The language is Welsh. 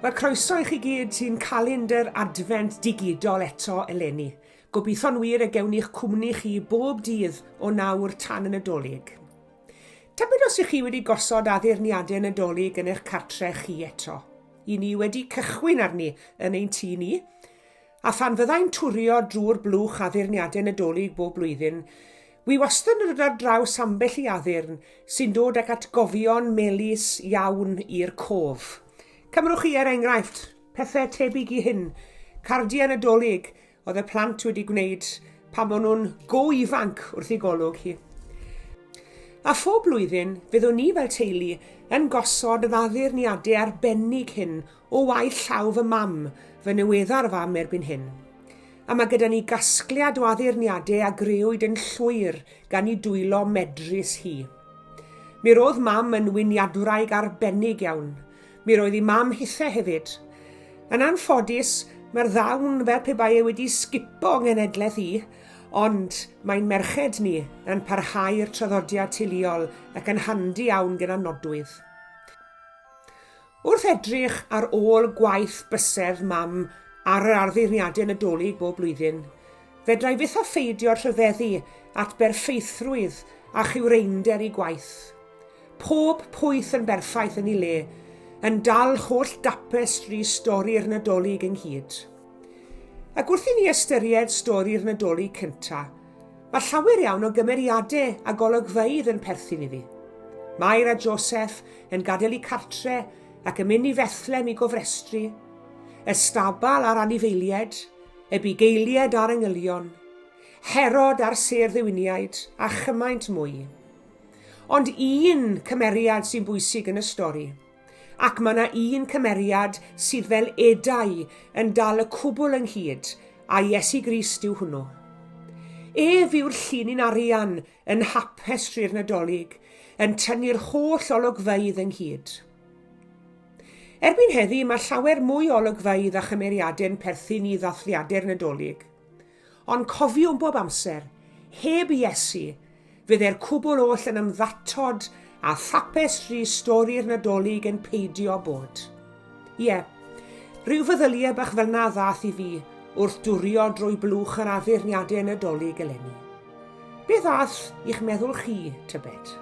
Wel, croeso i chi gyd sy'n calendr Adfent digidol eto eleni. Gobeithio'n wir y gewn ni'ch cwmni chi bob dydd o nawr tan y Nadolig. Tybed os ych chi wedi gosod addurniadau Nadolig yn eich cartre chi eto? I ni wedi cychwyn arni yn ein tŷ ni. A phan fyddai'n twrio drwy'r blwch addurniadau Nadolig bob blwyddyn, wi wastad yn dod ar draws ambell i addurn sy'n dod ag atgofion melys iawn i'r cof. Cymrwch chi er enghraifft, pethau tebyg i hyn, cardiau Nadolig oedd y plant wedi gwneud pan maen nhw'n go ifanc wrth ei golwg hi. A phob blwyddyn, fyddwn ni fel teulu yn gosod yr addurniadau arbennig hyn O waith llaw fy mam, fy niweddar fam erbyn hyn. A mae gyda ni gasgliad o addurniadau a grëwyd yn llwyr gan i dwylo medrus hi. Mi roedd mam yn wyniadwraig arbennig iawn. Mi roedd i mam hithe hefyd. Yn anffodus, mae'r ddawn fel pe bai e wedi sgipo nghenedlaeth i, ond mae'n merched ni yn parhau'r traddodiad teuluol ac yn handi iawn gyda nodwydd. Wrth edrych ar ôl gwaith bysedd mam ar yr arddurniadau Nadolig bob blwyddyn, fedra i fyth â pheidio rhyfeddu at berffeithrwydd a chywreinder ei gwaith. Pob pwyth yn berffaith yn ei le, yn dal holl dapestri stori'r Nadolig ynghyd. Ac wrth i ni ystyried stori'r Nadolig cynta, mae llawer iawn o gymeriadau a golygfeydd yn perthyn iddi. Mair a Joseph yn gadael eu cartre ac yn mynd i Fethlem i gofrestru, y stabal a'r anifeiliaid, y bugeiliaid a'r angylion, Herod a'r sêr ddewiniaid, a chymaint mwy. Ond un cymeriad sy'n bwysig yn y stori, Ac mae 'na un cymeriad sydd fel edau yn dal y cwbl ynghyd, a Iesu Grist yw hwnnw. Ef yw'r llinyn arian yn nhapestri'r Nadolig, yn tynnu'r holl olygfeydd ynghyd. Erbyn heddi mae llawer mwy o olygfeydd a chymeriadau'n perthyn i ddathliadau'r Nadolig. Ond cofiwn bob amser, heb Iesu, fydde'r cwbl oll yn ymddatod a thapestri stori'r Nadolig yn peidio bod. Ie, rhyw feddyliau bach fel 'na ddath i fi wrth dwrio drwy blwch yr addurniadau Nadolig eleni. Be ddath i'ch meddwl chi, tybed?